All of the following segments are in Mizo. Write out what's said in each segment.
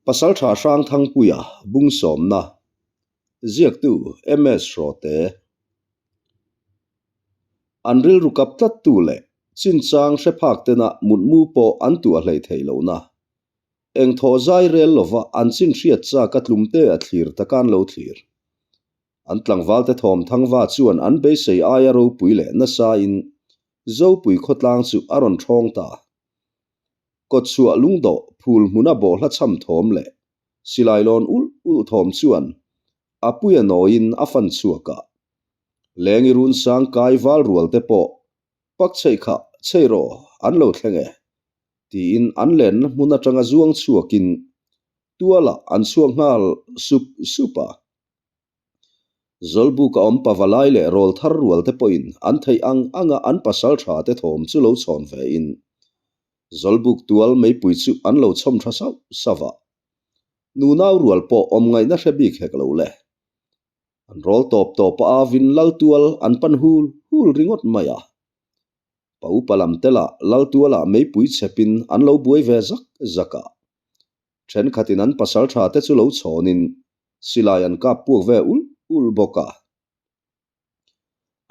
Pasaltha Hrangthangpuia bungsawmna ziaktu MS Hrawte An rilru kap tlattu leh chinchang hre phak tena mutmu pawh an tuah hlei theih lohna. Eng thaw zai rel lova an chin hriat chak a tlumte a thlir taka an lo thlir. An tlangvalte thawm thangva chuan an beisei aia ropui leh nasain Zopui khawtlang chu a rawn ṭhawng ta. Kawtchhuah lungdawh phul hmuna bawhhla chham thawm leh silai lawn ulh ulh thawm chuan a puia nawiin a fan chhuak a. Lengi run sang kai val rual te pawh pak chheih kha chhei rawh an lo thleng e tiin an lenna hmun atanga zuang chhuakin tualah an chhuak nghal sup sup a. Zawlbuk a awm pavalai leh rawl thar rual te pawhin an theih ang anga an pasal tha te thawm chu lo chhawn ve in Zawlbuk tual meipui chu an lo chhawm tha sauh sauh a. Nunau rual pawh awm ngaihna hre bik hek lo le. An rawl tawp tawp a avin lal tual an pan hul hul ringawt mai a. Pa upa lam te lah lal tualah meipui chhepin an lo buai ve zak zak a. Thenkhatin an pasal tha te chu lo chhawnin silai an kap puak ve ulh ulh bawk a.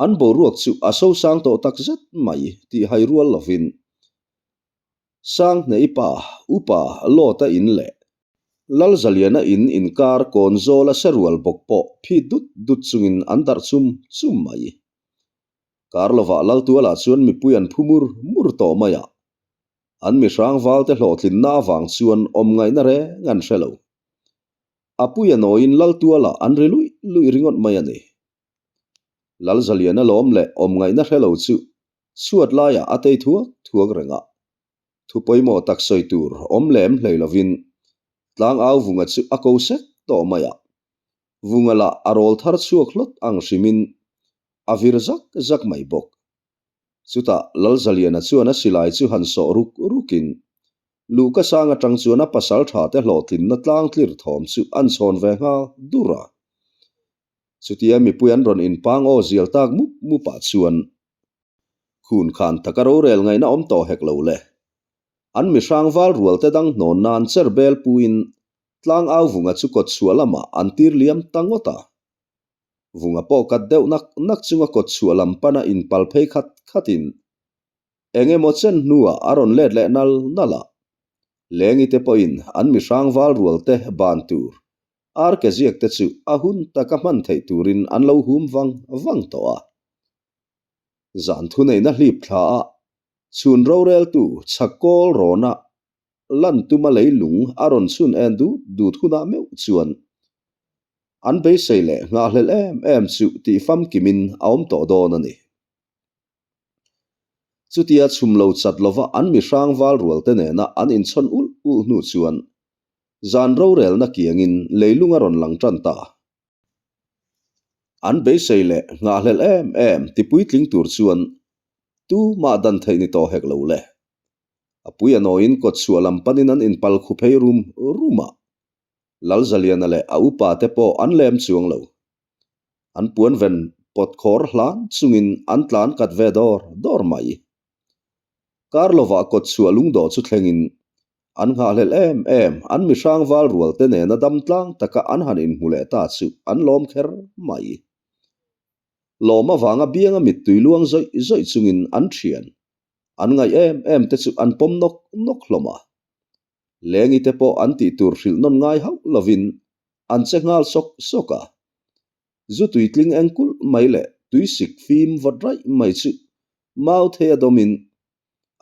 An boruak chu a sosang tawh tak zet mai tih hai rual lovin Sanghnei pa upa Lawta in leh Lalzaliana in inkar kawn zawla se rual bawk pawh phit dut dut chungin an darh chum chum mai. Kar lovah Laltualah chuan mipui an phu mur mur tawh mai a. An mihrang valte hlawhtlinna avang chuan awm ngaihna reng an hre lo. A puia nawiin Laltualah an ri luih luih ringawt mai a ni. Lalzaliana lawm leh awm ngaihna hre lo chu chhuat laiah a tei thuak thuak reng a. Thu pawimawh tak sawi tur awm lem hlei lovin tlangau Vunga chu a ko sek tawh mai a. Vunga lah a rawl thar chhuak hlawt ang hrimin a vir zak zak mai bawk. Chutah Lalzaliana chuan a silai chu han sawh ruk rukin Luhka sang atang chuan a pasal tha te hlawhtlinna tlang tlir thawm chu an chhawn ve nghal dur a. Chutia mipui an rawn inpang aw zial tak mup mup ah chuan khun khan taka rorel ngaihna awm tawh hek lo le. An mihrang val rual te dang hnawn nan cher bel puin tlang au vunga chu kawt chhuah lamah an tir liam ta ngawt a. Vunga pawh kat deuh nak nak chunga kawt chhuah lam pana inpal phei khat khatin eng emaw chen hnuah a rawn let leh nal nal a. Lengi te pawhin an mihrang val rual te ban tur ar ke ziak te chu a hun taka hman theih turin an lo hum vang vang tawh a. Zan thuneihna hlip thla a chhun roreltu chhak kawl rawna lan tuma leilung a rawn chhun en dut dut hunah meuh chuan an beisei leh nghahhlelh em em chu tih famkimin a awm tawh dawn a ni. Chutia chhum lo chat lova an mi hrang val rual te nena an inchhawn ulh ulh hnu chuan zan rorelna kiangin leilung a rawn lang tan ta. An beisei leh nghahhlelh em em ti puitling tur chuan tumah dan theih ni tawh hek lo le. A pui a nawiin kawt chhuah lam panin an inpal khu phei rum rum a. Lalzaliana leh a upa te pawh an lem chuang lo. An puan ven pawt khawr hlan chungin an tlan kat ve dawr dawr mai. Kar lovah kawt chhuah lungdawh chu thlengin an nghahhlelh em em an mihrang val rual te nena dam tlang taka an han inhmu leh ta chu an lawm kher mai. Lawm avanga bianga mittui luang zawih zawih chungin an thian an ngaih em em te chu an pawm nawk nawk hlawm a. Lengi te pawh an tih tur hrilh nawn ngai hauh lovin an che nghal sawk sawk a. Zu tui tling eng kulh mai leh tui sik fim vawt raih mai chu mau thei a dawmin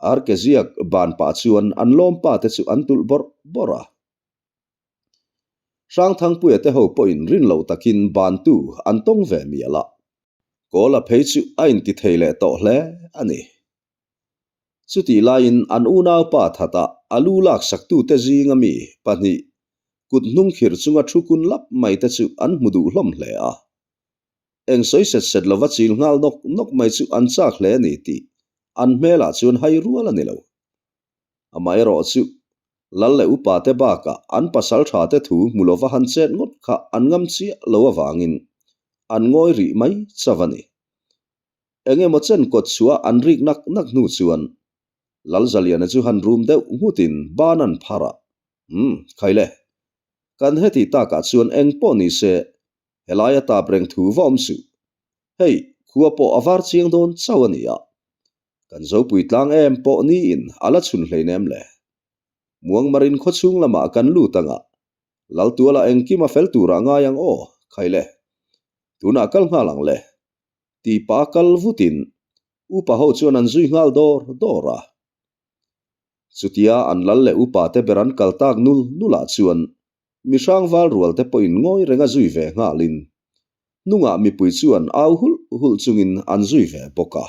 ar ke ziak ban pah chuan an lawm pa te chu an tulh bawrh bawrh a. Hrangthangpuia te ho pawhin rin loh takin bantu an tawng ve mial a. Kawla phei chu a inti thei leh tawh hle a ni. Chutih laiin an unaupa thatah a lu laksaktute zinga mi pahnih kut hnung khirh chunga thu kun lap mai te chu an hmu duh hlawm hle a. Eng sawi set set lova chil nghal nawk nawk mai chu an chak hle a ni tih an hmelah chuan hai rual a ni lo. Amaherawh chu Lal leh upa te bakah an pasal tha te thu hmu lova han chet ngawt kha an ngam chiah lo avangin an ngawi rih mai chauh a ni. Eng emaw chen kawt chhuah an rik nak nak hnu chuan Lalzaliana chu han rum deuh nghutin ban an phar a, Umm, khai le. Kan heti takah chuan eng pawh ni se, helaia tap reng thu va awm suh. Hei, khua pawh a var chiang dawn chauh a nia. Kan zopui tlang em pawh niin a la chhun hleinem le. Muangmarin khawchhung lamah kan lut anga, Laltuala engkim a fel turah ngai ang aw, khai le. Tunah kal nghal ang le. Ti pa kal vutin upa ho chuan an zui nghal dawr dawr a. Chutia an lal leh upa te ber an kal tak nul nulah chuan mi hrangval rual te pawhin ngawi renga zui ve nghalin hnungah mipui chuan au hulh hulh chungin an zui ve bawk a.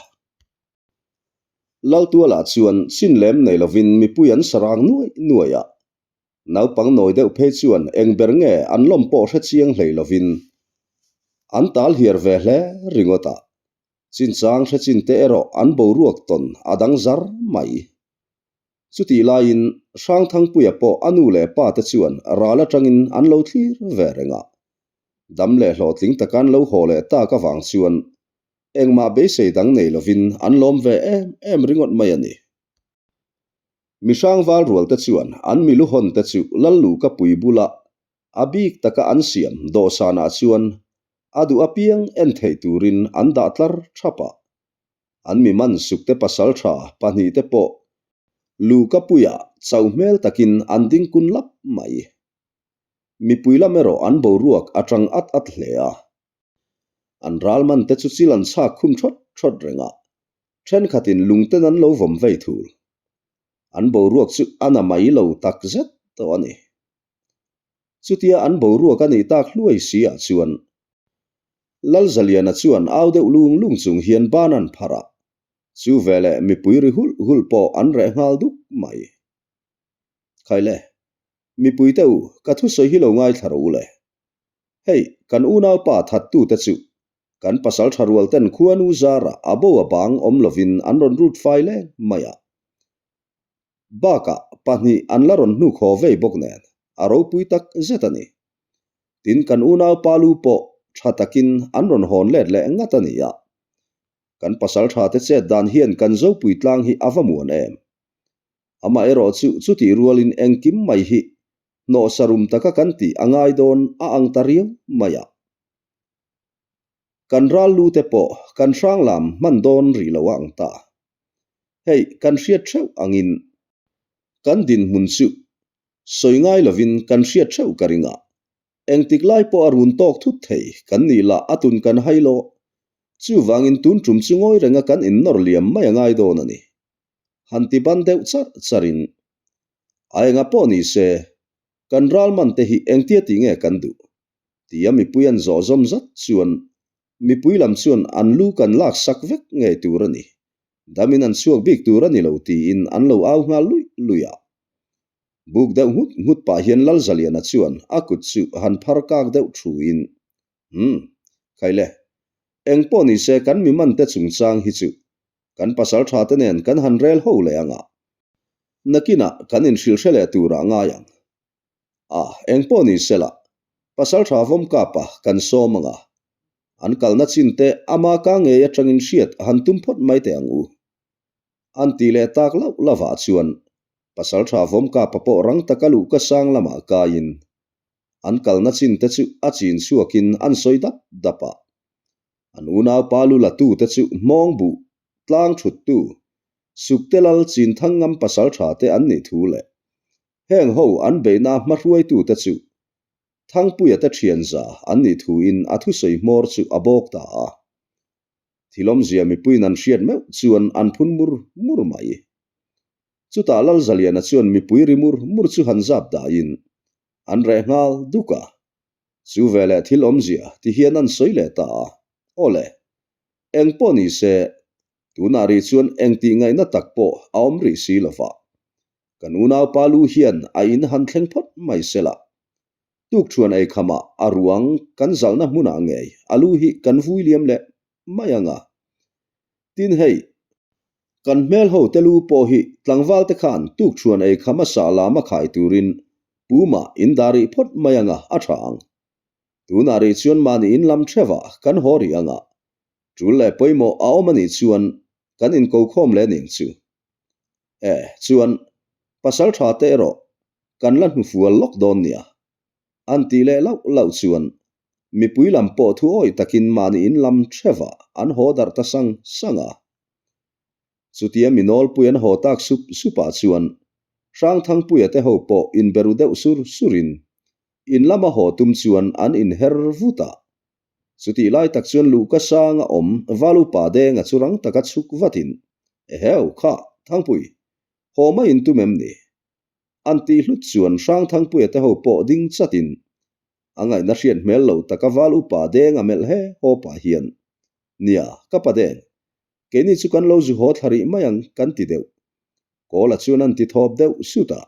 Laltualah chuan chin lem nei lovin mipui an sarang nuai nuai a, Naupang nawi deuh phei chuan eng ber nge an lawm pawh hre chiang hlei lovin an tal hiar ve hle ringawt a, chinchang hre chin te erawh an boruak tawn a dang zar mai. Chutih laiin Hrangthangpuia pawh a nu leh pa te chuan ral atangin an lo thlir ve reng a, dam leh hlawhtling taka an lo haw leh tak avang chuan engmah beisei dang nei lovin an lawm ve em em ringawt mai a ni. Mihrangval rualte chuan an milu hawnte chu Lalluka pui bula a bik taka an siam dawhsanah chuan a duh apiang en theih turin an dah tlar thap a. An mi man sukte pasaltha pahnihte pawh Luka puiah chauh hmel takin an ding kun lap mai. Mipui lam erawh an boruak a tang at at hle a. An ral mante chu chil an chhak khum thawt thawt reng a, Thenkhatin lungten an lo vawm vei thul. An boruak chu a na mai lo tak zet tawh a ni. Chutia an boruak a nih tak hluai si ah chuan Lalzaliana chuan au deuh lung lung chung hian ban an pharh a, chu veleh mipui ri hulh hulh pawh an reh nghal duk mai. Khaile, mipuite u, ka thusawi hi lo ngaithla rawh u le. Hei, kan unaupa thattute chu Kan pasal tha rual ten khuanu zarah a bo a bang awm lovin an rawn rut fai leng mai a. Bakah pahnih an la rawn hnuk haw vei bawk nen a ropui tak zet a ni. Tin kan unau pa lu pawh tha takin an rawn hawn let leh ngat a ni a. Kan pasal tha te chet dan hian kan zopui tlang hi a va muan em. Amaherawh chu chutih rualin engkim mai hi hnawhsa rum taka kan tih a ngai dawn a ang ta riau mai a. Kan ral lu te pawh kan hrang lam hman dawn rih lo a ang ta. Hei, kan hriat theuh angin kan dinhmun chu sawi ngai lovin kan hriat theuh ka ring a, engtik lai pawh a run tawk thut thei kan nih lah a tun kan hai lo. Chuvangin tun tum chu ngawi renga kan innawr liam mai a ngai dawn a ni. Han ti ban deuh charh charhin a enga pawh ni se kan ral man te hi engtia tih nge kan duh? Tia mipui an zawh zawm zat chuan mipui lam chuan an lu kan lak sak vek ngei tur a ni. Damin an chhuak bik tur a ni lo tiin an lo au nghal luih luih a. Buk deuh nghut nghut pah hian Lalzaliana chuan a kut chu han phar kak deuh thuin, Umm, khaile, eng pawh ni se kan mi man te chungchang hi chu kan pasal tha te nen kan han rel ho leh ang a. Nakinah kan inhrilh hre leh turah ngai ang. A, eng pawh ni se la, pasal tha vawm kapa kan sawm ang a, an kalna chin te ama ka ngei atangin hriat han tum phawt mai teh ang u. An tih leh tak lauh lovah chuan pasal tha vawm kapa pawh rang taka luh ka sang lamah kaiin an kalna chin te chu a chin chhuakin an sawi dap dap a. An unaupa lu la tu te chu hmawng buh tlang thut tu Sukte Lal Chinthangngam pasal tha te an nih thu leh Heng ho an beihna hmahruaitute chu Thangpuia te thianza an nih thuin a thusawi hmawr chu a bawk ta a. Thilawmzia mipuiin an hriat meuh chuan an phun mur mur mai. Chutah Lalzaliana chuan mipui ri mur mur chu han zap dahin an reh nghal duk a. Chu veleh thil awmzia ti hian an sawi leh ta a, Awle, eng pawh ni se, tunah rih chuan engtih ngaihna tak pawh a awm rih si lova. Kan unaupa lu hian a in han thleng phawt mai se la. Tukṭhuan ei khamah a ruang kan zalhna hmunah ngei a lu hi kan vui liam leh mai ang a. Tin hei, kan hmel ho te lu pawh hi tlangval te khan tukṭhuan ei kham a sah lam a khai turin pumah in dah rih phawt mai ang a, a ṭha ang. Tunah rih chuan mahni in lam ṭhevah kan haw rih ang a. Ṭul leh pawimawh a awm a nih chuan kan inkokhawm leh ning chu. E, chuan, pasal tha te erawh kan la hnufual lawk dawn nia. An tih leh lauh lauh chuan mipui lam pawh thu awih takin mahni in lam thevah an haw darh ta sang sang a. Chutia mi nawlpui an haw tak sup supah chuan Hrangthangpuia te ho pawh inberu deuh sur surin in lama haw tum chuan an inher vut a. Chutih lai tak chuan Luhka sanga awm Valupa Denga chu rang taka chhuk vatin, Eheu, kha, Thangpui, haw mai in tum em ni? An tih hlut chuan Hrangthangpuia te ho pawh ding chatin a ngaihna hriat hmel lo taka Val upa Denga melh he haw pah hian, Nia, ka pa Deng, keini chu kan lo zu haw thla rih mai ang kan ti deuh. Kawla chuan an ti thawp deuh sut a,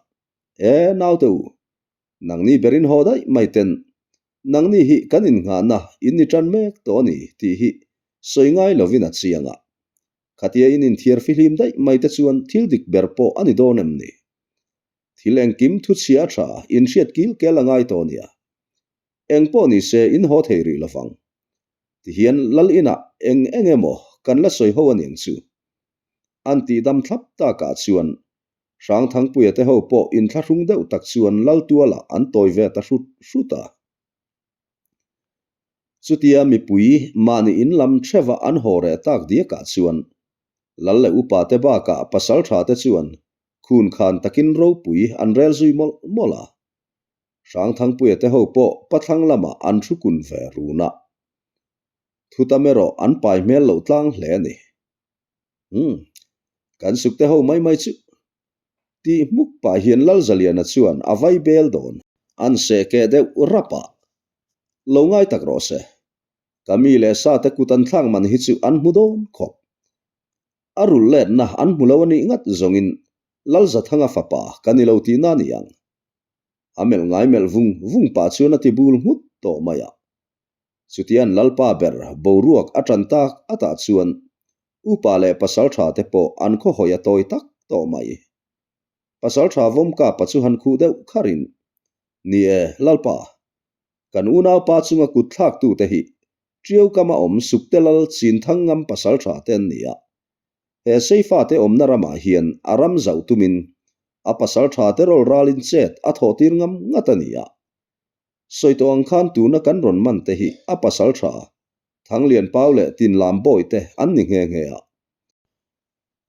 E, naute u, nangni berin haw daih mai ten, nangni hi kan innghahna in ni tan mek tawh a ni tih hi sawi ngai lovin a chiang a. Khatia in inthiar fihlim daih mai te chuan thil dik ber pawh a ni dawn em ni? Thil engkim thu chhia a tha inhriat kil kel a ngai tawh nia. Eng pawh ni se in haw thei rih lovang. Tihian lal inah eng eng emaw kan la sawi ho a niang chu. An tih dam thlap takah chuan Hrangthangpuia te ho pawh inthlahrung deuh tak chuan lal tualah an tawi ve ta hrut hrut a. Chutia mipui mahni in lam theva an haw reh tak diakah chuan Lal leh upa te bakah pasal tha te chuan khun khan takin ropui an rel zui mawlh mawlh a. Hrangthangpuia te ho pawh pathlang lamah an thu kun ve run a. Thutam erawh an pai hmel loh tlang hle a ni. Umm, kan suk te ho mai mai chu. Tih hmuk pah hian Lalzaliana chuan a vai bel dawn. An seh keh deuh rap a. Lo ngai tak rawh se. Ka mi leh sa te kut an thlak man hi chu an hmu dawn khawp. A rulh letna an hmu lo a nih ngat zawngin Lalzathanga fapa ka ni lo tihna a ni ang. A melh ngai melh vung vung pah chuan a ti bul nghut tawh mai a. Chutian Lalpa ber boruak a tan tak atah chuan upa leh pasaltha te pawh an khawhawi a tawi tak tawh mai. Pasaltha Vawmkapa chu han khuh deuh kharin, Ni e, Lalpa, kan unaupa chunga kut thlaktute hi Ṭiau kama awm Sukte Lal Chinthang ngam pasaltha te an ni a. He Seifate awmna ramah hian a ram zauh tumin a pasaltha te rawl ralin chet a thawhtir ngam ngat a ni a. Sawi tawh ang khan tuna kan rawn man te hi a pasal tha, Thanglian Pau leh Tinlam Bawi te an ni nghe nghe a.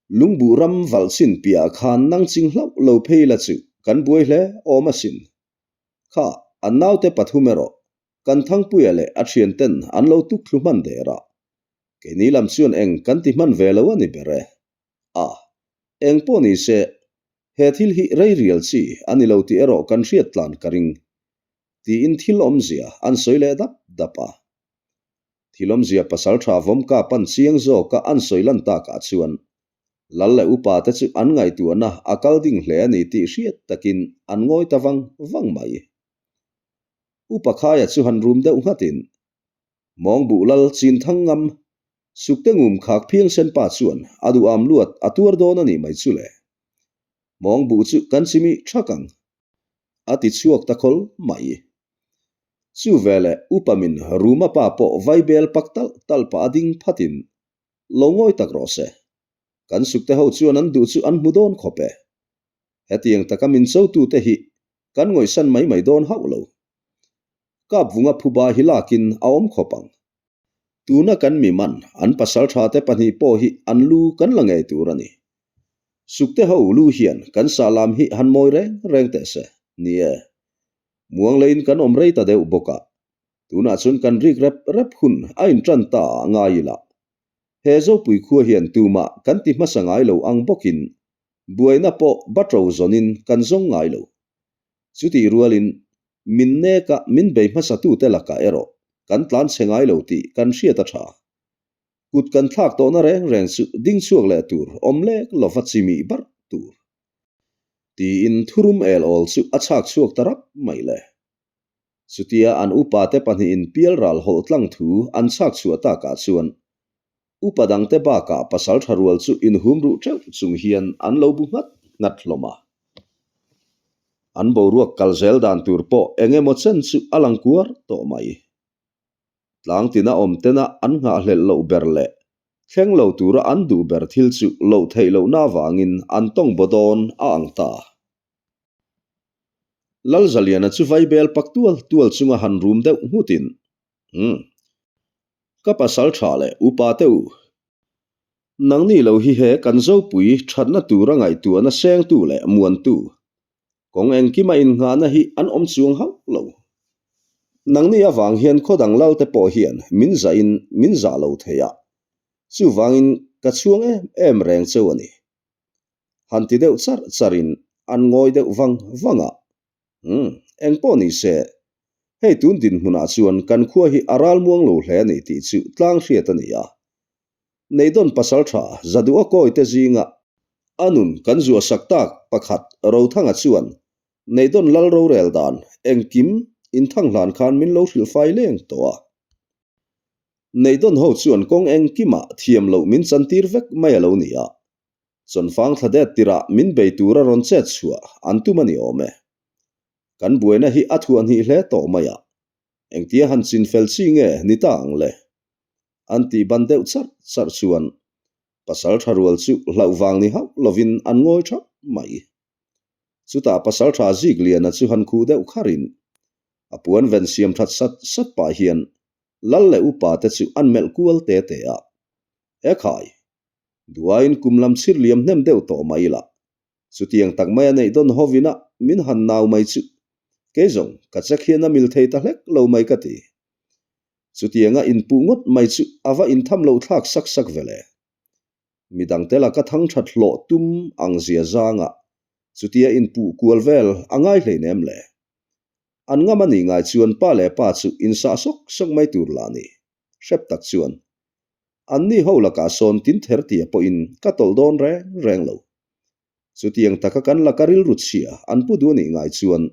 Lungbuh ram valh chin piahah khan nang ching hlauh lo phei la chu kan buai hle awm asin. Kha, an naute pathum erawh kan Thangpuia leh a thian ten an lo tuk thlu hman der a. Keini lam chuan eng kan ti hman ve lo a ni ber e. A, eng pawh ni se, he thil hi rei rial chi a ni lo tih erawh kan hriat tlan ka ring, tiin thil awmzia an sawi leh dap dap a. Thil awmzia pasaltha Vawmka pan chiang zawka an sawi lan takah chuan Lal leh upa te chu an ngaihtuahna a kal ding hle a ni tih hriat takin an ngawi ta vang vang mai. Upa Khaia chu han rum deuh nghatin Mawngbuh lal chin thang ngam, Sukte ngum khak phiang sen pa chuan a duh am luat a tuar dawn a nih mai chu le. Mawngbuh chu kan chimi thak ang. A ti chhuak ta khawl mai. Chu veleh upa min Ruma pa pawh vai bel pak talh talh pah a ding phatin, Lo ngawi tak rawh se. Kan sukte ho chuan an duh chu an hmu dawn khawp e. Hetiang taka min chotute hi kan ngawihsan mai mai dawn hauh lo. Kapvunga phuba hi lakin a awm khawp ang. Tuna kan mi man, an pasal tha te pahnih pawh hi an lu kan la ngei tur a ni. Sukte ho lu hian kan sahlam hi han mawi reng reng teh se. Ni e. Muang leiin kan awm rei ta deuh bawk a. Tunah chuan kan rik rep rep hun a intan ta ah ngai ila. He Zopui khua hian tumah kan ti hmasa ngai lo ang bawkin buaina pawh batro zawnin kan zawng ngai lo. Chutih rualin min neka min bei hmasatute lakah erawh kan tlan chhe ngai lo tih kan hriat a tha. Kut kan thlak tawhna reng reng chu ding chhuak leh tur awm lek lova chimih barh tur. Tiin thurum el awl chu a chhak chhuak ta rap mai le. Chutia an upate pahnihin pialral hawlh tlang thu an chhak chhuah takah chuan upa dangte bakah pasal tha rual chu inhum ruh teuh chung hian an lo bu nghat nghat hlawm a. An boruak kal zel dan tur pawh eng emaw chen chu a lang kuar tawh mai. Tlang tina awm tena an nghahhlelh loh ber leh thleng lo tura an duh ber thil chu loh theih lohna avangin an tawng baw dawn a ang ta. Lalzaliana chu vaibel pak tual tual chunga han rum deuh nghutin, Umm. Ka pasal tha leh upa te u. Nangni lo hi he kan Zopui thatna tura ngaihtuahna sengtu leh muantu, kawng engkima innghahna hi an awm chuang hauh lo. Nangni avang hian khaw dang lalte pawh hian min zahin min zah lo thei a, chuvangin ka chhuang em em reng cheu a ni. Han ti deuh charh charhin an ngawi deuh vang vang a. Umm, eng pawh ni se, hei tun dinhmunah chuan kan khua hi a ral muang lo hle a ni tih chu tlang hriat a ni a. Neidawn pasal tha Zaduha kawite zinga a nun kan zuahsak tak pakhat Rothanga chuan Neidawn lal rorel dan engkim inthang hlan khan min lo hrilh fai leng tawh a. Neidawn ho chuan kawng engkimah thiam loh min chantir vek mai a lo ni a. Chawnfang thla det tirah min bei tura rawn chet chhuah an tum a ni awm e. Kan buaina hi a thuah hnih hle tawh mai a, engtia han chin fel chi nge ni ta ang le? An tih ban deuh charh charh chuan pasal tha rual chu hlauh vang ni hauh lovin an ngawi thap mai. Chutah pasal tha zik liana chu han khuh deuh kharin a puan ven siam that sat sat pah hian lal leh upa te chu an melh kual te te a. Ekhai! Duaiin kum lam chhir liam hnem deuh tawh mai ila, chutiang tak mai a neih dawn hovin a min han nau mai chu kei zawng ka check hian a mil thei ta hlek lo mai ka ti. Chutianga inpuh ngawt mai chu a va intham loh thlak sak sak ve le. Midang te laka thang that hlawh tum ang zia zanga chutia inpuh kual vel a ngai hleinem le. An ngam a nih ngai chuan pa leh pa chu insah sawk sawk mai tur lah ni. Hrep tak chuan Anni ho lakah sawn tin ther tia pawhin ka tawlh dawn reng reng lo. Chutiang taka kan laka rilru chhia an pu duh anih ngai chuan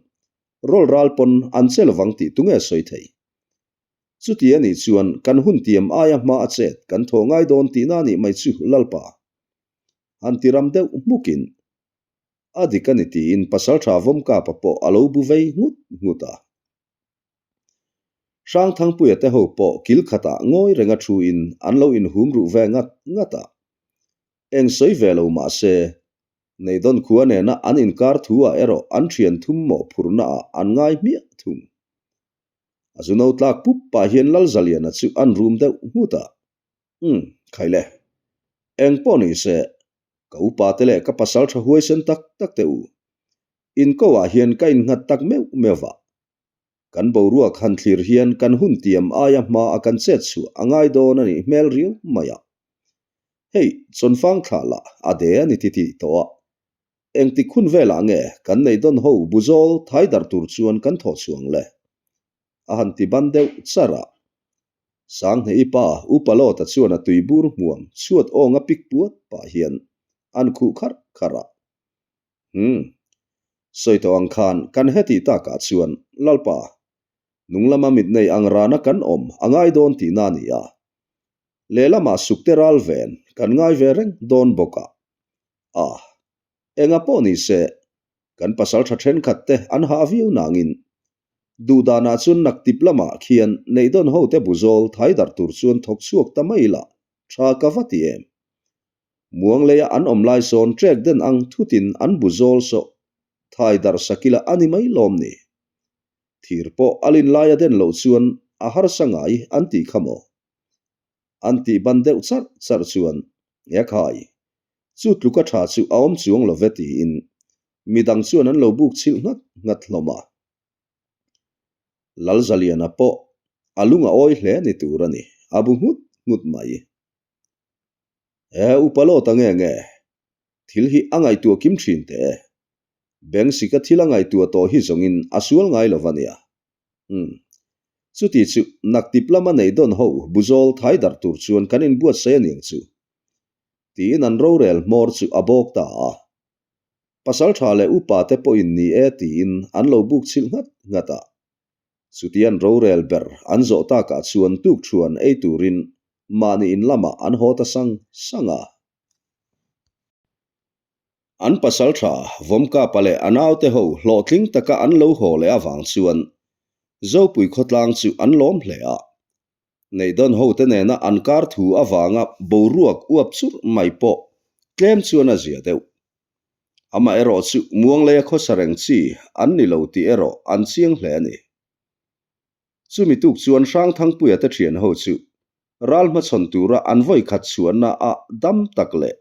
rawl ral pawn an che lovang tih tunge sawi thei. Chuti anih chuan kan hun tiam aia hma a chet kan thawh ngai dawn tihna anih mai chu Lalpa. Han ti ram deuh hmukin a dik ani tiin Pasaltha Vawmkapa pawh a lo bu vei nghut nghut a. Hrangthangpuia te ho pawh kil khatah ngawi renga thuin an lo inhum ruh ve ngat ngat a. Eng sawi ve lo mah se, Neidawn khua nena an inkar thu ah erawh an thian thum mawh phurna ah an ngai hmiah thung. A zu no tlak pup pah hian Lalzaliana chu an rum deuh nghut a. Umm, khai le. Eng pawh ni se, ka upa te leh ka pasal tha huaisen tak tak te u. Inko ah hian ka innghat tak meuh meuh va. Kan boruak han thlir hian kan hun tiam aia hma a kan chet chhuah a ngai dawn a nih hmel riau mai a. Hei, Chawnfang thlah lah a de a ni titih tawh a. Engtik hun velah nge kan nei dawn ho buzawl thai darh tur chuan kan thawh chhuang le? A han ti ban deuh char a. Sanghneih pa Upa Lawta chuan a tui bur hmuam chhuat awng a pik puat pah hian an khuh kharh kharh a. Umm. Sawi tawh ang khan kan heti takah chuan Lalpa, nung lama mit nei ang rana kan awm a ngai dawn tihna a ni a. Lehlamah sukte ral ven kan ngai ve reng dawn bawk a. A. Enga pawh ni se, kan pasal tha thenkhat te an hah viau nangin duhdanah chuan naktip lamah khian neihdawn hote buzawl thai darh tur chuan thawk chhuak ta mai ila tha ka va ti em. Muang leia an awm lai sawn trek den ang thutin an bu zawl sawh thai darh sakila a ni mai lawm ni. Thir pawh a lin laia den loh chuan a harsa ngai an tih kha maw? An tih ban deuh charh charh chuan, Ngekhai, chu tluka tha chu a awm chuang lo ve tiin midang chuan an lo buk chhilh nghat nghat hlawm a. Lalzaliana pawh a lung a awi hle ni tur a ni, a bu nghut nghut mai. He upa lawt a nge nge? Thil hi a ngaihtuah kim thin teh e. Beng sika thil a ngaihtuah tawh hi zawngin a sual ngai lo va nia. Umm. Chuti chu naktip lama nei dawn ho buzawl thai darh tur chuan kan inbuatsaih a niang chu. Tiin an rorel hmawr chu a bawk ta a. Pasal tha leh upa te pawhin ni e tiin an lo buk chhilh nghat nghat a. Chutian rorel ber an zawh takah chuan tukthuan ei turin mahni in lamah an haw ta sang sang a. An pasal tha Vawmkapa leh a naute ho hlawhtling taka an lo haw leh avang chuan Zopui khawtlang chu an lawm hle a. Neihdawn hote nena an kar thu avanga boruak uap churh mai pawh tlem chuan a zia deuh. Amaherawhchu Muangleia khawsa reng chi an ni lo tih erawh an chiang hle a ni. Chumi tuk chuan Hrangthangpuia te thian ho chu ral hmachhawn tura an vawi khat chhuahna ah dam tak leh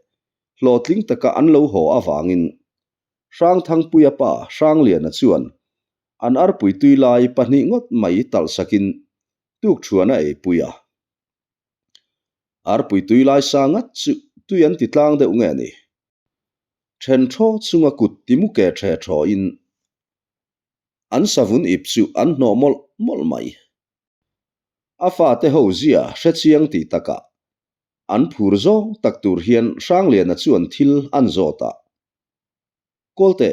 hlawhtling taka an lo haw avangin Hrangthangpuia pa Hrangliana chuan an arpui tui lai pahnih ngawt mai talhsakin tuk thuan a eipui a. Arpui tui lai sa ngat chu tui an ti tlang deuh nge ni? Then thaw chunga kut ti mu ke the thawin an savun ip chu an hnawh mawlh mawlh mai. A fate ho zia hre chiang tih takah an phur zawng tak tur hian Hrangliana chuan thil an zawt a. Kawlte,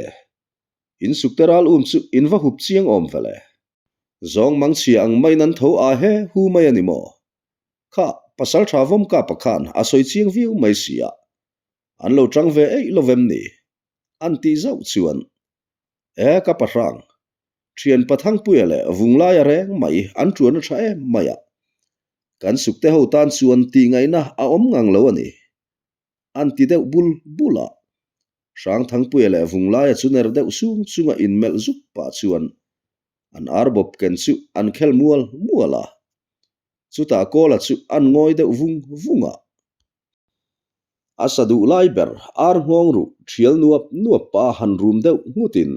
in sukte ral um chu in va hup chiang awm vele. Zawng mangchhia ang maiin an tho a he hu mai a ni maw? Kha, pasal tha vawm kapa khan a sawi chiang viau mai si a. An lo tang ve eih lo vem ni? An tih zauh chuan, E ka pahrang, thian Pathangpuia leh Vunglaia reng mai an tuan a tha em mai a. Kan sukte ho tan chuan tih ngaihna a awm ngang lo a ni. An ti deuh bul bul a. Hrangthangpuia leh Vunglaia chu ner deuh sung chunga inmelh zuk pah chuan an arbawp ken chu an khel mual mual a. Chutah Kawla chu an ngawi deuh vung vung a. A sa duh lai ber ar nghawng ruh thial nuap nuap pa han rum deuh nghutin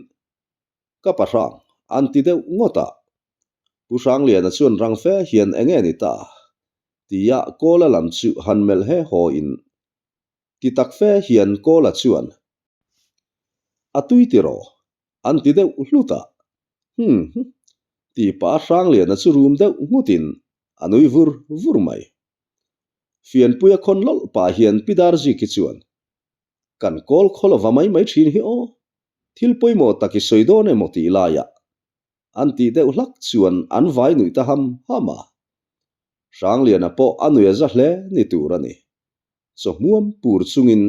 ka pa hrang an ti deuh ngawt a. Pu Hrangliana chuan rang fe hian enge ni ta? tia Kawla lam chu han melh he haw in ti tak fe hian Kawla chuan a tui tiraw an ti deuh hlut a. Hum ti pah Hrangliana chu rum deuh nghutin a nui vur vur mai. Fianpuia khawn lawlh pah hian Pi Darziki chuan, Kan kawl khaw lova mai mai thin hi aw, thil pawimawh tak i sawi dawn emaw tih laiah an tih deuh hlak chuan an vai nuih ta ham ham a. Hrangliana pawh a nuih a za hle ni tur a ni. Chawhmuam pur chungin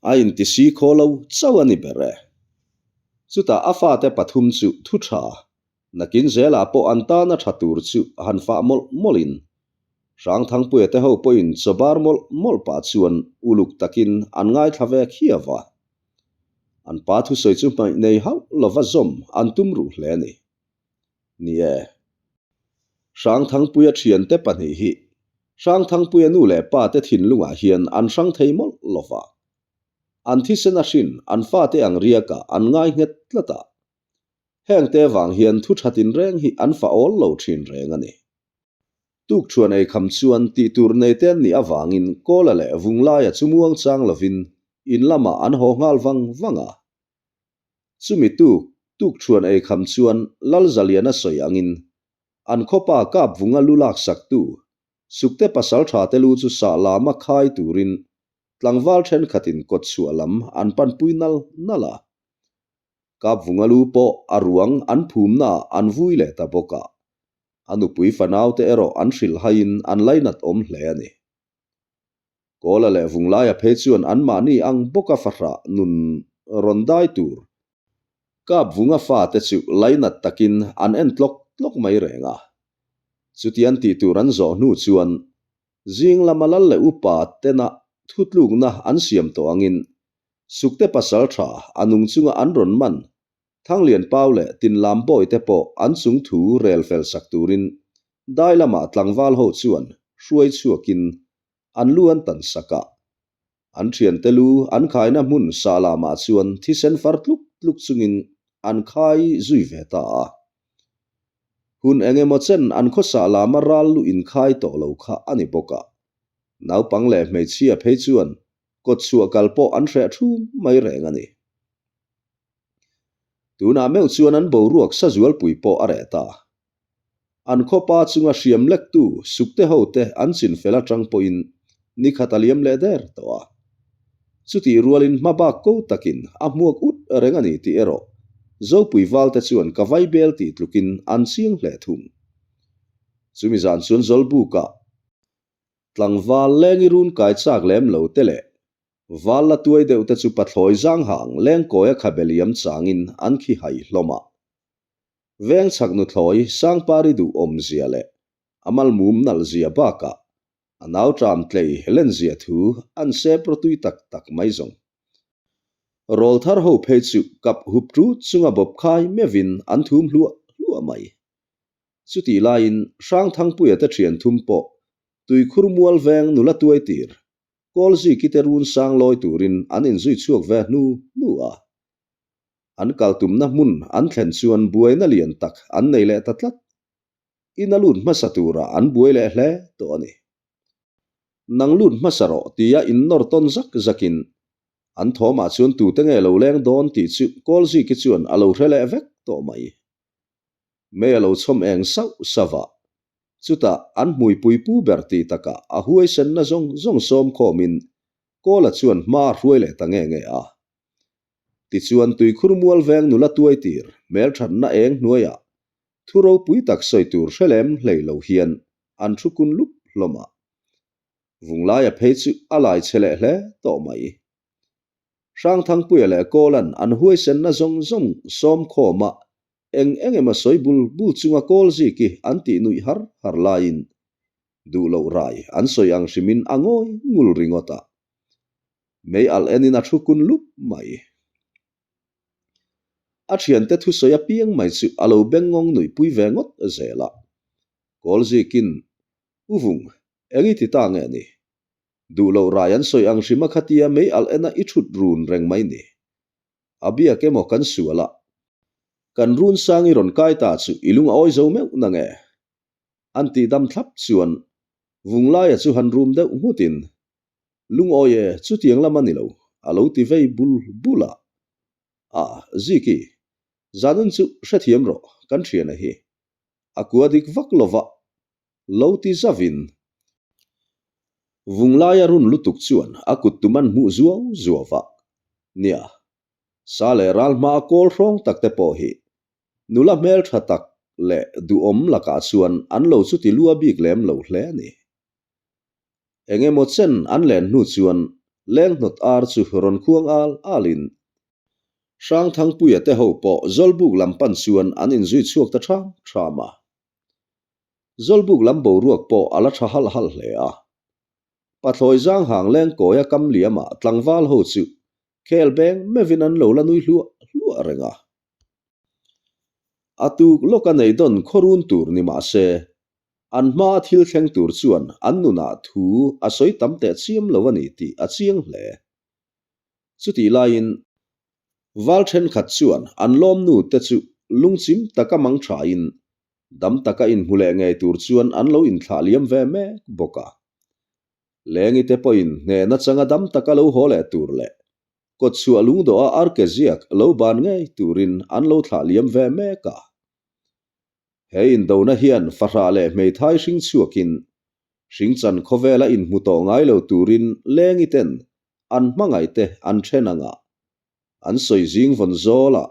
a inti si khaw lo chauh a ni ber e. Chutah a fate pathum chu thu tha, nakin zelah pawh an tana tha tur chu han fah mawlh mawlhin Hrangthangpuia te ho pawhin chaw bar mawlh mawlh pah chuan uluk takin an ngaithla ve khiau a. An pa thusawi chu hmaih nei hauh lova zawm an tum ruh hle a ni. Ni e. Hrangthangpuia thiante pahnih hi Hrangthangpuia nu leh pa te thinlungah hian an hrang thei mawlh lova. An thisen a hrin an fate ang riakah an ngai nghet tlat a. Hengte vang hian thu tha tinreng hi an fa awl lo thin reng a ni. Tukṭhuan ei kham chuan tih tur nei te an nih avangin Kawla leh Vunglaia chu muang chang lovin in lamah an haw nghal vang vang a. Chumi tuk, tukṭhuan ei kham chuan Lalzaliana sawi angin an khawpa Kapvunga lu laksaktu Sukte pasalṭha te lu chu sah lama khai turin tlangval ṭhenkhatin kawtchhuah lam an panpui nal nal a. Kapvunga lu pawh a ruang an phumnaah an vui leh ta bawk a. A nupui fanaute erawh an hrilh haiin an lainat awm hle a ni. Kawla leh Vunglaia phei chuan anmahni ang bawka fahrah nun rawn dai tur Kapvunga fate chu lainat takin an en tlawk tlawk mai reng a. Chutian tih tur an zawh hnu chuan zing lama lal leh upa tena thutlukna an siam tawh angin Sukte pasal tha a nung chunga an rawn man Thanglian Pau leh Tinlam Bawi te pawh an chung thu rel fel sak turin dai lamah tlangval ho chuan hruai chhuakin an lu an tan sak a. An thiante lu an khaina hmun sa lamah chuan thisen far tluk tluk chungin an khai zui ve ta a. Hun eng emaw chen an khawsa lama ral lu inkhai tawh lo kha a ni bawk a. Naupang leh hmeichhia phei chuan kawtchhuah kal pawh an hreh thum mai reng a ni. Tunah meuh chuan an boruak sa zualpui pawh a reh ta. An khawpa chunga hriam lektu sukte hote an chinfel atang pawhin ni khat a liam leh der tawh a. Chutih rualin hmabak ko takin a hmuak ut reng a ni tih erawh Zopui valte chuan ka vaibel tih tlukin an chiang hle thung. Chumi zan chuan Zawlbukah tlangval lengi run kai chak lem lo te leh Val la tuai deuh te chu pathlawi zang hang lengkawia khabe liam changin an khi hai hlawm a. Veng chhak nuthlawi Sangpari duh awmzia leh a malmum nalh zia bakah a nau tram tlei len zia thu an sep rawtui tak tak mai zawng. Rawlthar ho phei chu kap hup ṭut chunga bawp khai meuhin an thum hluah hluah mai. Chutih laiin Hrangthangpuia te ṭhian thum pawh tuikhur mual veng nula tuai tir Kawlziki te run sang lawi turin an inzui chhuak ve hnu hnu a. An kal tumna hmun an thlen chuan buaina lian tak an nei leh ta tlat. In a lut hmasa turah an buai leh hle tawh a ni. Nang lut hmasa rawh tia innawr tawn zak zakin an thawmah chuan tute nge lo leng dawn tih chu Kawlziki chuan a lo hre leh vek tawh mai. Mei a lo chhawm eng sauh sauh a, chutah an hmuipui pu ber tih takah a huaisenna zawng zawng sawm khawmin Kawla chuan hma a hruai leh ta nge nge a. Tichuan tuikhur mual veng nula tuai tir hmelthatna eng hnuaiah thu ropui tak sawi tur hre lem hlei lo hian an thu kun lup hlawm a. Vunglaia phei chu a lai che leh hle tawh mai. Hrangthangpuia leh Kawlan an huaisenna zawng zawng sawm khawma eng eng emaw sawi bul bul chunga kawl ziki an tih nuih har har laiin duh loh rai an sawi ang hrimin a ngawi ngul ringawt a. Mei alh enin a thu kun lup mai. A thiante thusawi apiang mai chu a lo bengngawng nuihpui ve ngawt zel a. Kawl zikin, U Vung, eng i ti ta nge ni? Duh loh rai an sawi ang hrima khatia mei alh ena i thut run reng mai ni. A biak emaw kan sual a. Kan run sang i rawn kai ta chu i lung a awi zo meuh na nge? An tih dam thlap chuan Vunglaia chu han rum deuh nghutin, Lungawi e, chutiang lam a ni lo, a lo ti vei bul bul a. A, Ziki, zanun chu hrethiam rawh, kan thiana hi. A kua dik vak lova lo ti zavin. Vunglaia run lutuk chuan a kut tum an hmuh zuau zuau va. Nia, sa leh ral hmaa kawl hrawng tak te pawh hi nula hmeltha tak leh duhawm lakah chuan an lo chuti lua bik lem lo hle a ni. Eng emaw chen an len hnu chuan lenghnawt ar chu rawn khuang al alin Hrangthangpuia te ho pawh Zawlbuk lam pan chuan an inzui chhuak ta ṭham ṭham a. Zawlbuk lam boruak pawh a la ṭha halh halh hle a. Pathlawi zang hang leng kawia kam liamah tlangval ho chu khel beng meuhin an lo la nui hluah hluah reng a. A tuk lawka nei dawn khawrun tur ni mah se, an hmaa thil thleng tur chuan an nunah thu a sawi tam teh chiam lo a ni tih a chiang hle. Chutih laiin val thenkhat chuan an lawmnu te chu lungchim taka mang thain dam taka inhmu leh ngei tur chuan an lo inthlah liam ve mek bawk a. Lengi te pawhin hnehna changa dam taka lo haw leh tur leh kawtchhuah lungdawha arke ziak lo ban ngei turin an lo thlah liam ve mek a. He indona hian fahrah leh hmeithai hring chhuakin hringchan khawvela inhmu tawh ngai lo turin lengi ten an hmangaihte an then anga an sawi zing vawn zawlah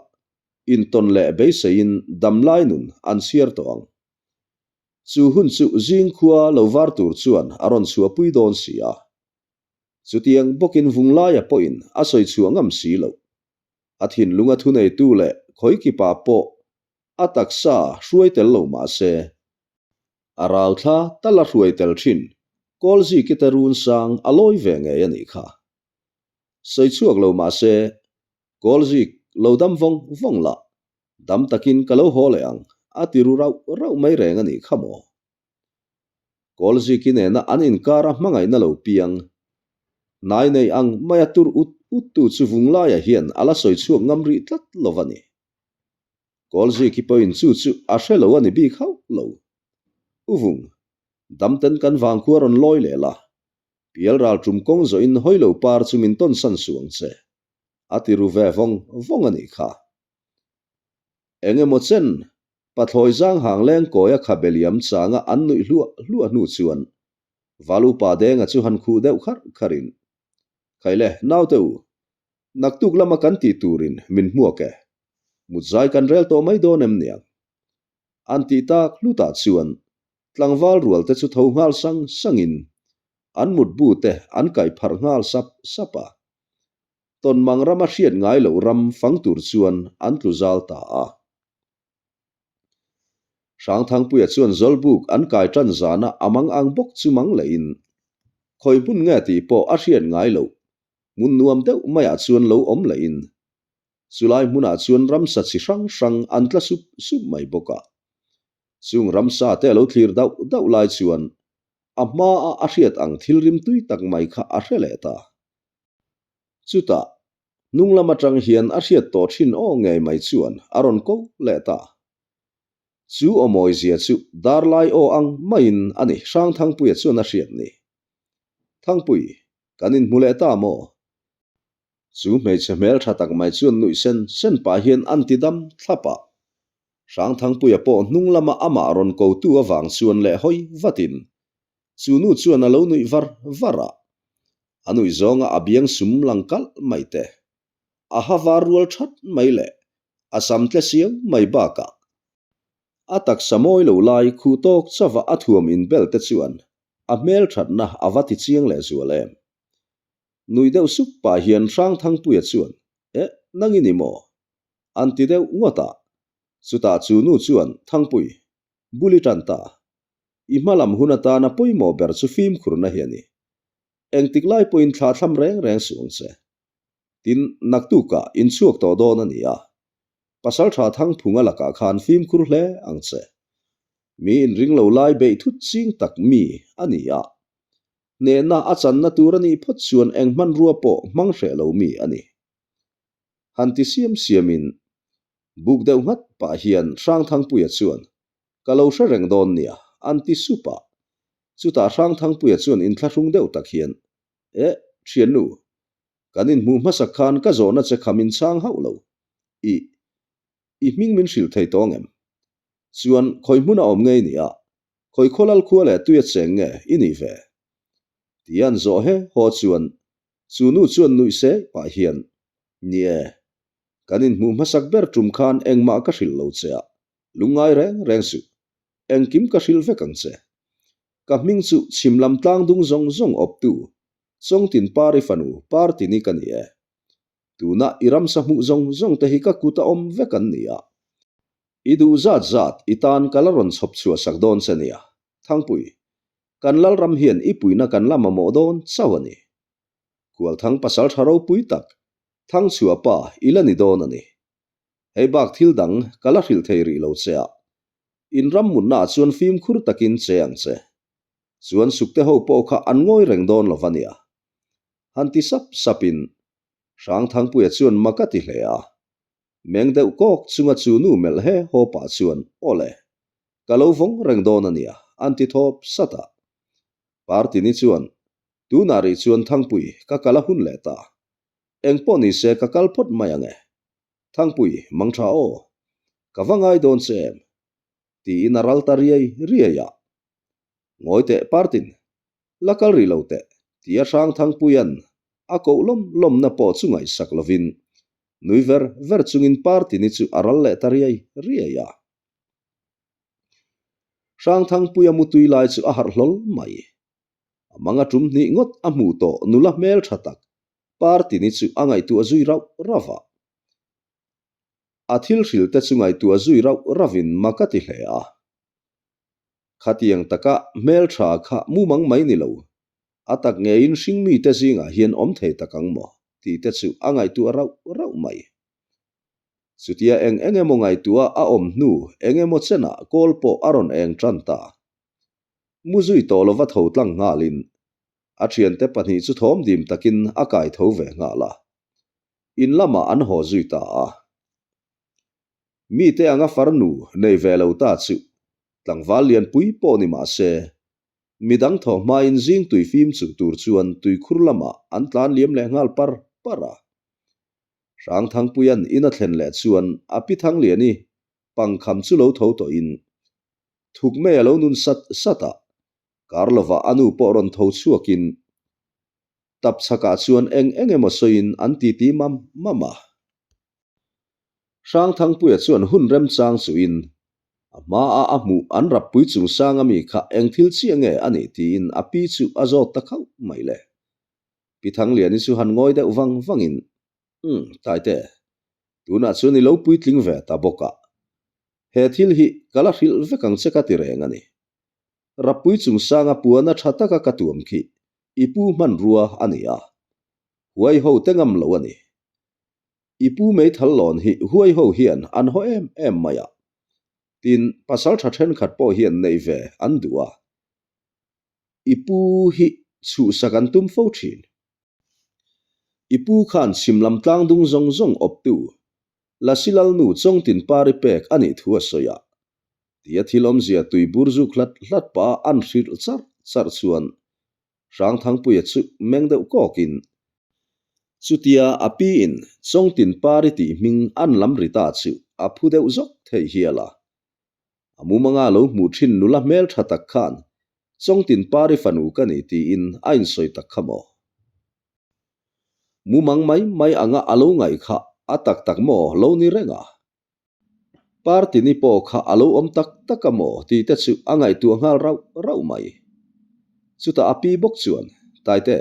intawn leh beiseiin damlai nun an chhiar tawh ang. Chu hun chu zing khua lo var tur chuan a rawn chhuahpui dawn si a. Chutiang bawkin Vunglaia pawhin a sawi chhuah ngam si loh. A thinlunga thuneitu leh khawikipa pawh a taksa hruai tel lo mah se, a rau thla tal a hruai tel thin Kawlziki te run sang a lawi ve ngei a nih kha. Sawi chhuak lo mah se, Kawlzik lo dam vawng vawng lah, dam takin ka lo haw leh ang, a ti ru rauh rauh mai reng a nih kha maw? Kawlziki nena an inkar a hmangaihna lo piang, hnai nei ang maia tur ut ut tu chu Vunglaia hian a la sawi chhuak ngam rih tlat lo a ni. Kawlziki pawhin chu chu a hre lo a ni bik hauh lo. U Vung, damten kan vangkhua rawn lawi leh la, Pial ral tum kawng zawhin hawi lo par chu min tawn san suh ang che, a ti ru ve vawng vawng a nih kha. Eng emaw chen, pathlawi zang hang leng kawia khabe liam changa an nuih hluah hluah hnu chuan Val upa Denga chu han khuh deuh kharh kharhin, Khaile, naute u, naktuk lama kan tih turin min hmuak e, mutzai kan rel tawh mai dawn em niang? An tih tak hlutah chuan Tlangval rual te chu tho nghal sang sangin an mutbu te an kaih pharh nghal sap sap a. Tawnmang rama hriat ngai loh ram fang tur chuan an tlu zal ta a. Hrangthangpuia chuan Zawlbuk an kai tan zana a mang ang bawk chu mang lehin khawi hmun nge tih pawh a hriat ngai loh. Hmun nuam deuh maiah chuan lo awm lehin chulai hmunah chuan ramsa chi hrang hrang an tla sup sup mai bawk a. Chung ramsa te a lo thlir dauh dauh lai chuan a hmaa a hriat ang thil rimtui tak mai kha a hre leh ta. Chutah, hnung lam atang hian a hriat tawh thin aw ngei mai chuan a rawn ko leh ta. Chu aw mawizia chu darlai aw ang maiin a ni Hrangthangpuia chuan a hriat ni. Thangpui, kan inhmu leh ta maw? Chu hmeichhe hmel tha tak mai chuan nuih sen sen pah hian an ti dam thlap a. Hrangthangpuia pawh hnung lama amah rawn kotu avang chuan leh hawi vatin chu nu chuan a lo nuih var var a. A nuih zawnga a biang sum lang kalh mai te, a ha var rual that mai leh a sam tle siau mai bakah a taksa mawi lo lai khuh tawk chauha a thuam inbel te chuan a hmelthatna a va ti chiang leh zual em. Nui deuh sup pah hian Hrangthangpuia chuan, Eh, nang i ni maw? An ti deuh ngawt a. Chutah chu nu chuan, Thangpui, bul i tan ta. I hma lam hun atana pawimawh ber chu fimkhurna hi a ni. Engtik lai pawhin thla thlam reng reng suh ang che. Tin, naktukah inchhuak tawh dawn a ni a. Pasaltha Thangphunga lakah khan fimkhur hle ang che. Mi inring lo lai beih thut ching tak mi a ni a. Hnehna a channa tur a nih phawt chuan eng hmanrua pawh hmang hreh lo mi a ni. Han ti siam siamin buk deuh nghat pah hian Hrangthangpuia chuan, Ka lo hre reng dawn nia, an ti sup a. Chutah Hrangthangpuia chuan inthlahrung deuh tak hian, Eh, thiannu, kan inhmuh hmasak khan ka zawhna che kha min chhang hauh lo. I, i hming min hrilh thei tawng em? Chuan khawi hmuna awm nge i nih a? Khawi khawlal khua leh tuia cheng nge i nih ve? Ti an zawh he haw chuan chu nu chuan nuih se pah hian, Ni e, kan inhmuh hmasak ber tum khan engmah ka hrilh lo che a, lungngai reng reng suh. Engkim ka hrilh vek ang che. Ka hming chu chhim lam tlang dung zawng zawng awptu, Chawngtin Pari fanu Partini ka ni e. Tuna i ramsa hmuh zawng zawng te hi ka kut a awm vek an ni a. I duh zat zat i tan ka la rawn chhawp chhuah sak dawn che nia, Thangpui. Kan Lalram hian i puihna kan la mamawh dawn chauh a ni. Khualthang pasal tha ropui tak, Thangchhuah pa i la ni dawn a ni. Hei bak thil dang ka la hrilh thei rih lo che a, in ram mutna ah chuan fimkhur takin che ang che. Chuan sukte ho pawh kha an ngawi reng dawn lo va nia. Han ti sap sapin Hrangthangpuia chuan mak a ti hle a. Meng deuh kawk chunga chu nu melh he haw pah chuan, Aw le, ka lo vawng reng dawn a nia, an ti thawp sat a. Partini chuan, Tunah rih chuan Thangpui, ka kal a hun leh ta. Eng pawh ni se ka kal phawt mai ang e. Thangpui, mang tha aw. Ka va ngai dawn che em? Tiin a ral ta riai riai a. Ngawi teh Partin, la kal rih lo teh, tia Hrangthangpuia'n a koh lawm lawmna pawh chu ngaihsak lovin nui ver ver chungin Partini chu a ral leh ta riai riai a. Hrangthangpuia mutui lai chu a harh hlawl mai. A manga tum hnih ngawt a hmuh tawh nula hmel tha tak Partini chu a ngaihtuah zui rauh rauh a. A thil hrilh te chu ngaihtuah zui rauh rauhin mak a ti hle a. Khatiang taka hmeltha kha mumang mai ni lo, a tak ngeiin hringmite zingah hian awm thei tak ang maw tih te chu a ngaihtuah rauh rauh mai. Chutia eng eng emaw ngaihtuah a awm hnu eng emaw chenah kawl pawh a rawn eng tan ta. Mu zui tawh lova tho tlang nghalin a thiante pahnih chu thawm dim takin a kai tho ve nghal a. In lamah an haw zui ta a. Mite anga farnu nei ve lo ta chu tlangval lianpui pawh ni mah se, midang thaw hmain zing tui fim chuh tur chuan tuikhur lamah an tlan liam leh nghal par par a. Hrangthangpuia'n in a thlen leh chuan a pi Thangliani pangkham chu lo tho tawhin thuk mei a lo nun sat sat a, kar lovah a nu pawh rawn tho chhuakin tap chhakah chuan eng eng emaw sawiin an titi mam mam a. Hrangthangpuia chuan hun remchang chuhin a hmaa a hmuh an rappui chungchang ami kha eng thil chiah nge a nih tiin a pi chu a zawt ta khauh mai le. Pi Thangliani chu han ngawi deuh vang vangin, Umm, Taite, tunah chuan i lo puitling ve ta bawk a. He thil hi ka la hrilh vek ang che ka ti reng a ni. Rappui chungchanga puana tha taka ka tuam khi i pu hmanrua a ni a. Huai ho te ngam lo a ni. I pu meithal lawn hi huai ho hian an haw em em mai a. Tin, pasaltha thenkhat pawh hian neih ve an duh a. I pu hi chhuhsak an tum fo thin. I pu khan chhim lam tlang dung zawng zawng awptu Lasi Lalnu Chawngtin Pari pek a nih thu a sawi a. Tia thil awmzia tui bur zuk hlat hlat pah a an hrilh charh charh chuan Hrangthangpuia chu meng deuh kawkin, Chutia a pi in Chawngtin Pari tih hming an lam ri ta chu a phu deuh zawk thei hial a. A mumanga lo hmuh thin nula hmel tha tak khan Chawngtin Pari fanu ka ni tiin a insawi tak kha maw? Mumang mai mai anga a lo ngaih kha a tak tak maw lo ni reng a? Party ni pawh kha a lo awm tak tak a maw tih te chu a ngaihtuah nghal rauh rauh mai. Chutah a pi bawk chuan, Taite,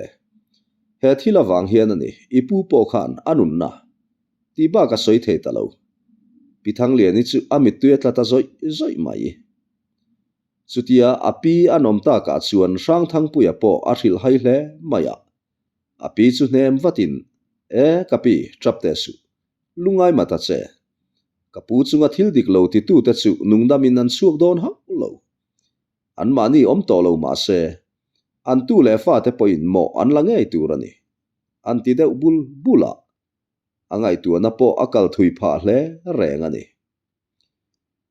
he thil avang hian a ni, i pu pawh khan a nunna tih bak a sawi thei ta lo. Pi Thangliani chu a mittui a tla ta zawih zawih mai. Chutia a pi an awm takah chuan Hrangthangpuia pawh a hrilh hai hle mai a. A pi chu hnem vatin, E, ka pi, tap teh suh. Lungai mah ta che. Ka pu chunga thil dik lo titute chu nungdamin an chhuak dawn hauh lo. Anmahni awm tawh lo mah se, an tu leh fate pawhin mawh an la ngei tur a ni. An ti deuh bul bul a, a ngaihtuahna pawh a kal thui phah hle reng a ni.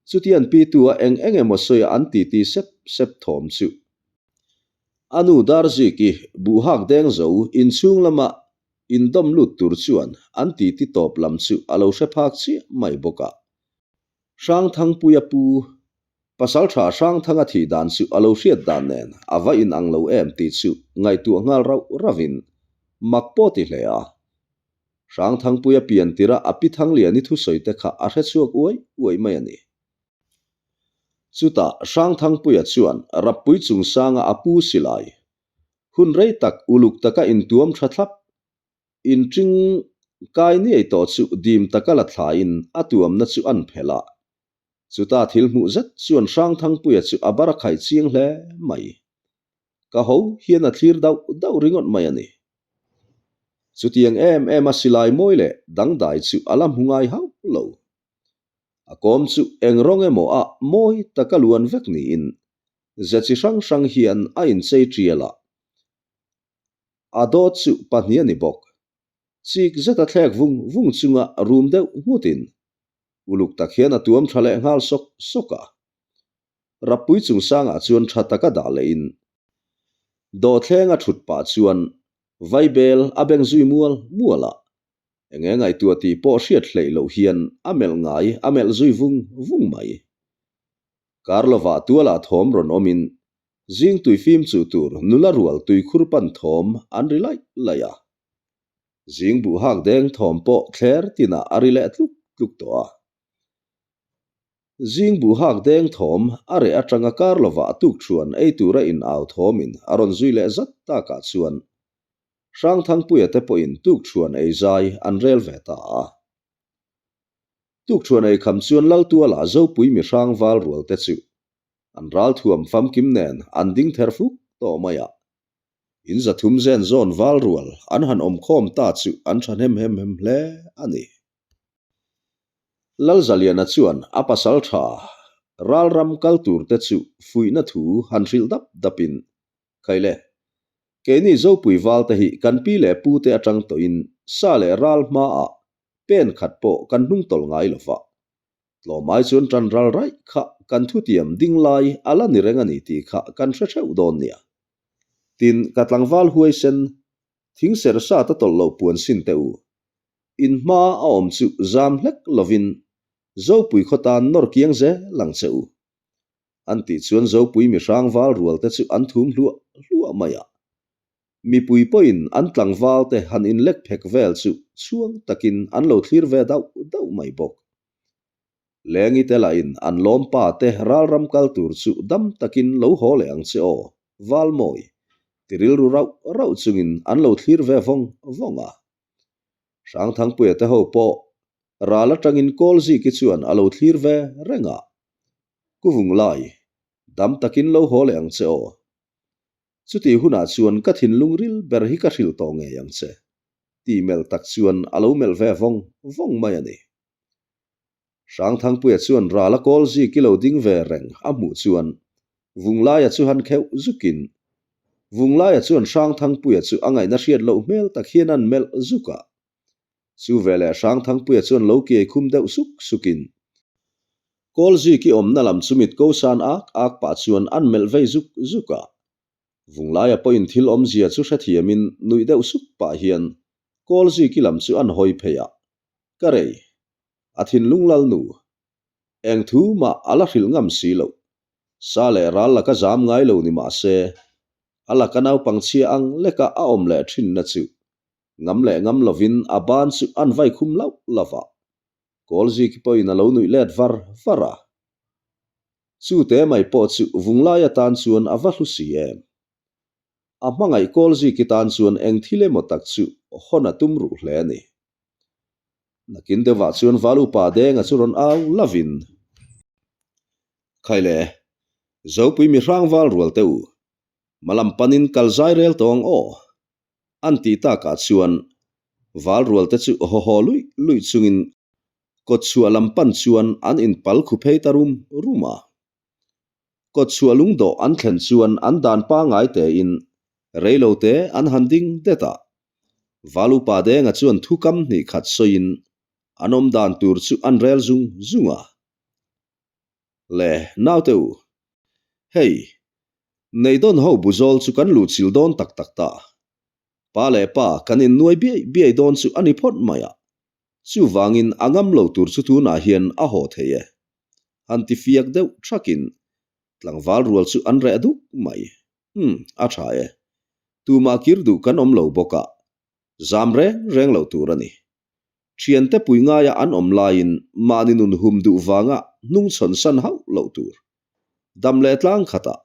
Chutian pitu-a eng eng emaw sawi an titi sep sep thawm chu. A nu Darziki buhhak deng zo inchhung lama Indawm lut tur chuan an titi tawp lam chu a lo hre phak chiah mai bawk a. Hrangthangpuia pu Pasaltha Hrangthanga thih dan chu a lo hriat dan nen a va inang lo em tih chu ngaihtuah nghal rauh rauhin mak pawh ti hle a. Hrangthangpuia pian tirh a a pi Thangliani thusawi te kha a hre chhuak uai uai mai a ni. Chutah Hrangthangpuia chuan Rappui chungsanga a pu silai Hun rei tak uluk taka intuam tha thlap, inṭing kai niai tawh chu dim taka la thlaiin a tuamna chu an phelh a. Chuta thil hmuh zet chuan Hrangthangpuia chu a bar a khaih chiang hle mai. Ka ho hian a thlir dauh dauh ringawt mai a ni. Chutiang em em a silai mawi leh dangdai chu a la hmu ngai hauh lo. A kawm chu eng rawng emaw ah mawi taka luan vek niin Ze chi hrang hrang hian a inchei tial a, a dawt chu pahnih a ni bawk. Chik zeta thlek vung vung chunga rum deuh nghutin uluk tak hian a tuam tha leh nghal sawk sawk a. Rappui chungsangah chuan tha taka dah lehin dawhthleng a thut pah chuan vaibel a beng zui mual mual a, eng nge ngaihtuah tih pawh hriat hleih loh hian a melh ngai a melh zui vung vung mai. Kar lovah tualah thawm rawn awmin zing tui fim chuh tur nula rual tuikhur pan thawm an ri laih laih a. Zing buh hak deng thawm pawh thler tinah a ri leh tluk tluk tawh a. Zing buh hak deng thawm a reh atanga kar lovah tukthuan ei tura in au thawmin a rawn zui leh zat takah chuan Hrangthangpuia te pawhin tukthuan ei zai an rel ve ta a. Tukthuan ei kham chuan Laltuala Zopui mi hrang val rual te chu an ralthuam famkim nen an ding ther fuk tawh mai a. In zathum zen zawn val rual an han awm khawm ta chu an thahnem hem hem hle a ni. Lalzaliana chuan a pasal tha ralram kal tur te chu fuihna thu han hrilh dap dapin, Khaile, keini Zopui val te hi kan pi leh pu te atang tawhin sa leh ral hmaah Pen khat pawh kan hnung tawlh ngai lo va. Tlawmai chuan tan ral raih kha kan thutiam ding lai a la ni reng a ni tih kha kan hre theuh dawn nia. Tin, ka tlangval huaisen, thing ser sat a tawlh loh puan sin teh u. In hma a awm chu zam hlek lovin Zopui khaw tan nawr kiang zel ang che u. An tih chuan Zopui mihrang val rual te chu an thum hluah hluah mai a. Mipui pawhin an tlangval te han inlek phek vel chu chhuang takin an lo thlir ve dauh dauh mai bawk. Lengi te lahin an lawm pa te ralram kal tur chu dam takin lo haw leh ang che aw, Valmawi, ti rilru rauh rauh chungin an lo thlir ve vawng vawng a. Hrangthangpuia te ho pawh ral atangin Kawlziki chuan a lo thlir ve reng a, Kuvunglai, dam takin lo haw leh ang che aw, Chutih hunah chuan ka thinlung ril ber hi ka hrilh tawh ngei ang che. Tih melh tak chuan a lo melh ve vawng vawng mai a ni. Hrangthangpuia chuan ral a kawl zik i lo ding ve reng a hmuh chuan Vunglaia chu han kheuh zukin Vunglaia chuan Hrangthangpuia chu a ngaihna hriat loh hmel tak hian an melh zuk a. Chu veleh Hrangthangpuia chuan lo kiai khum deuh suk sukin kawl zik i awmna lam chu mit ko san ak ak pah chuan an melh vei zuk zuk a. Vunglaia pawhin thil awmzia chu hrethiamin nuih deuh sup pah hian kawl ziki lam chu an hawi phei a, Ka rei, a thinlung lal nu. Eng thu mah a la hrilh ngam si loh. Sa leh ral laka zam ngai lo ni mah se, a laka naupang chhia ang leka a awm leh thinna chu ngam leh ngam lovin a ban chu an vai khum lauh lauh a. Kawl ziki pawhin a lo nuih let var var a. Chu te mai pawh chu vunglai atan chuan a va hlu si em? A hmangaih kawl ziki tan chuan eng thil emaw tak chu hawn a tum ruh hle a ni. Nakin deuhah chuan val upa Denga chu rawn au lovin, Khaile, Zopui mi hrang val rual teh u, hmalam panin kal zai rel tawh ang aw. An tih takah chuan val rual te chu haw haw luih luih chungin kawtchhuah lam pan chuan an inpal khu phei ta rum rum a. Kawtchhuah lungdawh an thlen chuan an dan pangngai tein reilo te an han ding det a. Val upa Denga chuan thu kam hnih khat sawiin an awm dan tur chu an rel zung zung a. Le, naute u, hei, Neidawn ho buzawl chu kan luhchilh dawn tak tak ta. Pa leh pa kan innuai biai biai dawn chu a ni phawt mai a, chuvangin a ngam lo tur chu tunah hian a haw thei e. Han ti fiak deuh thakin tlangval rual chu an reh duk mai. Umm, a tha e. Tumah kir duh kan awm lo bawk a, zam reng reng lo tur a ni. Thiante pui ngaia an awm laiin mahni nun hum duh vanga hnungchhawn san hauh loh tur. Dam leh tlang khatah,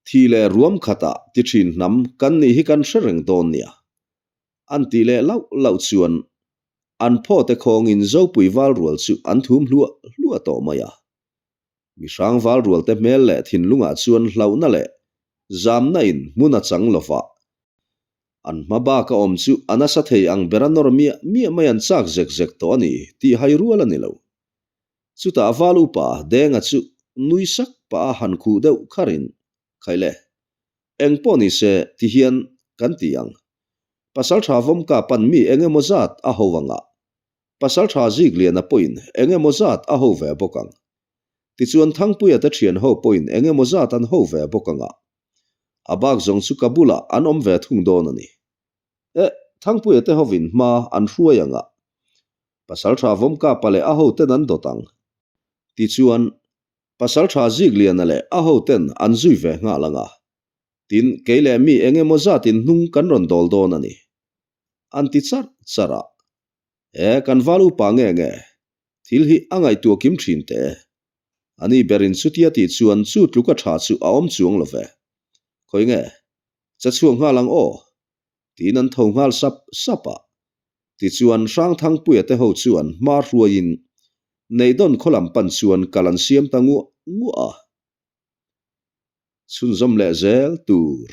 thi leh ruam khatah ti thin hnam kan nih hi kan hre reng dawn nia. An tih leh lauh lauh chuan an phawte khawngin Zopui val rual chu an thum hluah hluah tawh mai a. Mihrang val rualte hmel leh thinlungah chuan hlauhna leh zamna in hmun a chang lova. An hma bak a awm chu a nasa thei ang bera nawr miah miah mai an chak zek zek tawh a ni tih hai rual a ni lo. Chutah val upa Denga chu nui sak pah a han khuh deuh kharin, Khaile, eng pawh ni se ti hian kan ti ang. Pasaltha Vawmka pan mi eng emaw zat a ho anga Pasaltha Zikliana pawhin eng emaw zat a ho ve bawk ang. Tichuan Thangpuia te thian ho pawhin eng emaw zat an ho ve bawk ang a. A bak zawng chu ka bulah an awm ve thung dawn a ni. Eh, Thangpuia te hovin hma an hruai ang a. Pasaltha Vawmkapa leh a hoten an dawt ang. Tichuan, Pasaltha Zikliana leh a hoten an zui ve nghal ang a. Tin, kei leh mi eng emaw zatin hnung kan rawn dawl dawn a ni. An ti charh charh a. E, kan val upa nge nge? Thil hi a ngaihtuah kim thin teh e. Ani berin chutia tih chuan chu tluka tha chu a awm chuang lo ve. Khawi nge? Che chhuak nghal ang aw. Tiin an tho nghal sap sap a. Tichuan Hrangthangpuia te ho chuan hma hruaiin Neihdawn khaw lam pan chuan kal an siam ta nguah nguah a. Chhunzawm leh zel tur.